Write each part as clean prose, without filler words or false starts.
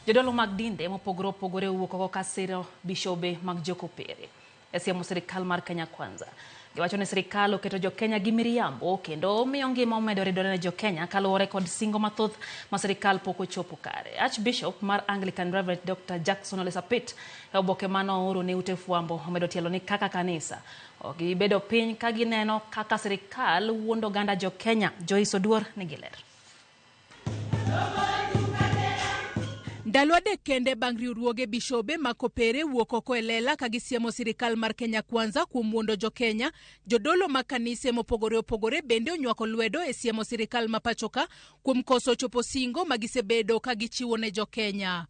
Jodolo mag dinde mopogore opogore owuok oko ka siro bishobe mag Jokopere e siemo sirikal mar Kenya Kwanza. Giwacho ni sirikal oketo jokenya gi miriambo kendo miyo ngima omedo ridore ne jokenya kaluwore kod singo mathoth ma sirikal pok ochopo kare. Archbishop mar Anglican Reverend Dr. Jackson Ole Sapit e oboke mane ooro ne ute fwambo omedo tielo ni kaka kanisa ok gibedo piny ka gineno kaka sirikal wuondo oganda jokenya. Joyce Oduor nigi ler. Ndalo adek kende bang' riwruoge bishobe ma Kopere wuok oko e lela ka gisiemo sirikal mar Kenya Kwanza kuom wuondo jokenya, jodolo mag kanise mopogore opogore bende onywako lwedo e siemo sirikal ma pachoka kuom koso chopo singo ma gisebedo ka gichiwo ne jokenya.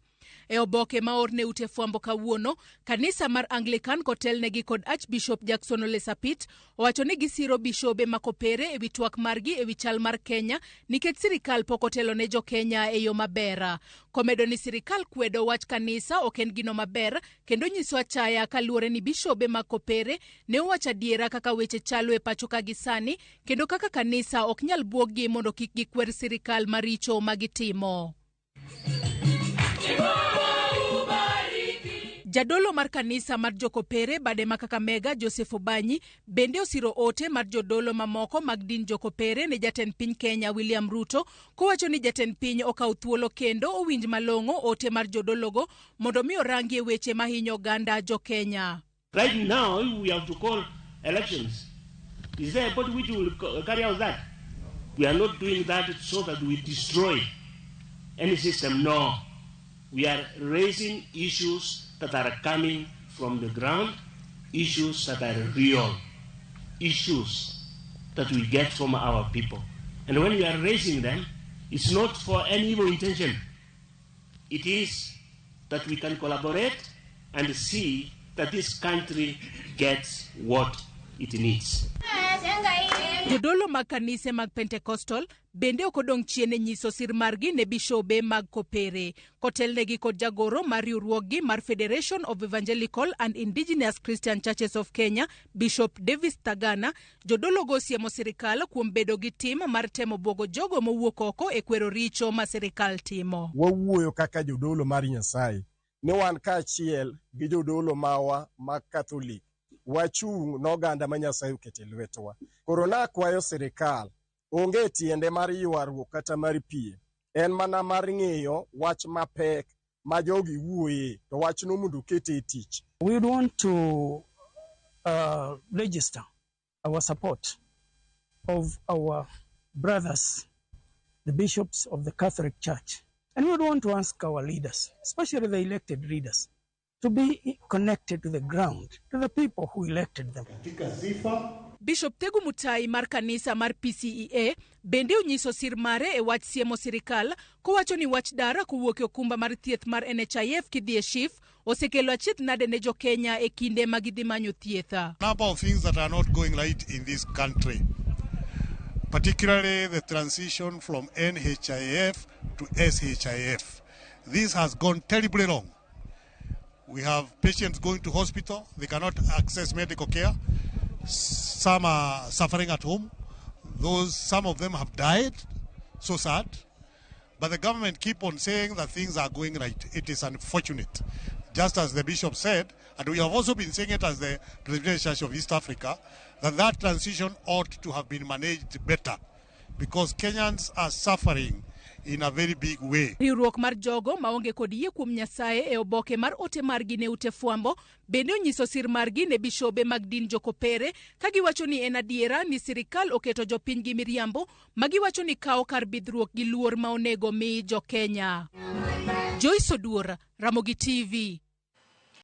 E oboke ma oorne ute fwambo kawuono, kanisa mar Anglican kotelnegi kod Archbishop Jackson Ole Sapit owacho ni gisiro bishobe ma Kopere ewi twak margi ewi chal mar Kenya nikech sirikal pok otelo ne jokenya e yo maber. Komedo ni sirikal kwedo wach kanisa ok en gino maber kendo nyiso achaya kaluwore ni bishobe mag Kopere ne owacho adiera kaka weche chalo e pacho ka gi sani kendo kaka kanisa ok nyal buoggi mondo kik gikwer sirikal maricho ma gitimo. Jadolo mar kanisa mar Jokopere bade ma Kakamega Joseph Obanyi bende osiro ote mar jodolo mamoko mag din Jokopere ne jatend piny Kenya William Ruto kowacho ni jatend piny okaw thuolo kendo owinj malong'o ote mar jodologo mondo mi orangie weche mahinyo oganda jo-Kenya. Right now, if we have to call elections, is there a body which will carry out that? We are not doing that so that we destroy any system. No. We are raising issues that are coming from the ground, issues that are real, issues that we get from our people. And when we are raising them, it's not for any evil intention. It is that we can collaborate and see that this country gets what it needs. Jodolo mag kanise mag Pentecostal bende ok odong' chien e nyiso sir margi ne bishobe mag Kopere. Kotelnegi kod jagoro mar riwruoggi mar Federation of Evangelical and Indigenous Christian Churches of Kenya, Bishop Davis Thagana, jodologo osiemo sirikal kuom bedo gi tim mar temo bwogo jogo mowuok oko e kwero richo ma sirikal timo. Wawuoyo kaka jodolo mar Nyasaye ni wan kaachiel gi jodolo mawa mag Katholik wachung' n'oganda ma Nyasaye oketo e lwetwa. Koro nakwayo sirikal, onge tiende mar ywaruok kata mar piem, en mana mar ng'iyo wach mapek ma jogi wuoye to wachno mondo okete e tich. We would want to register our support of our brothers, the bishops of the Catholic Church. And we would want to ask our leaders, especially the elected leaders, to be connected to the ground, to the people who elected them. Bishop Tegu Mutai mar kanisa mar PCEA bende onyiso sir mare e wach siemo sirikal kowacho ni wach dar kowuok e okumba mar thieth mar NHIF kidhi e SHIF osekelo achiedh nade ne jokenya e kinde ma gidhi manyo thieth. Number of things that are not going right in this country, particularly the transition from NHIF to SHIF. This has gone terribly wrong. We have patients going to hospital, they cannot access medical care. Some are suffering at home. Those, some of them have died. So sad. But the government keep on saying that things are going right. It is unfortunate. Just as the bishop said, and we have also been saying it as the Presbyterian Church of East Africa, that that transition ought to have been managed better because Kenyans are suffering in a very big way. Riwruok mar jogo maonge kod yie kuom Nyasaye e oboke mar ote margi ne ute fwambo bende onyiso sir margi ne bishobe mag din jokopere ka giwacho ni en adiera ni sirikal oketo jopiny gi miriambo ma giwacho ni kawo kar bidhruok gi luor ma onego mi jokenya. Joyce Oduor, Ramogi TV.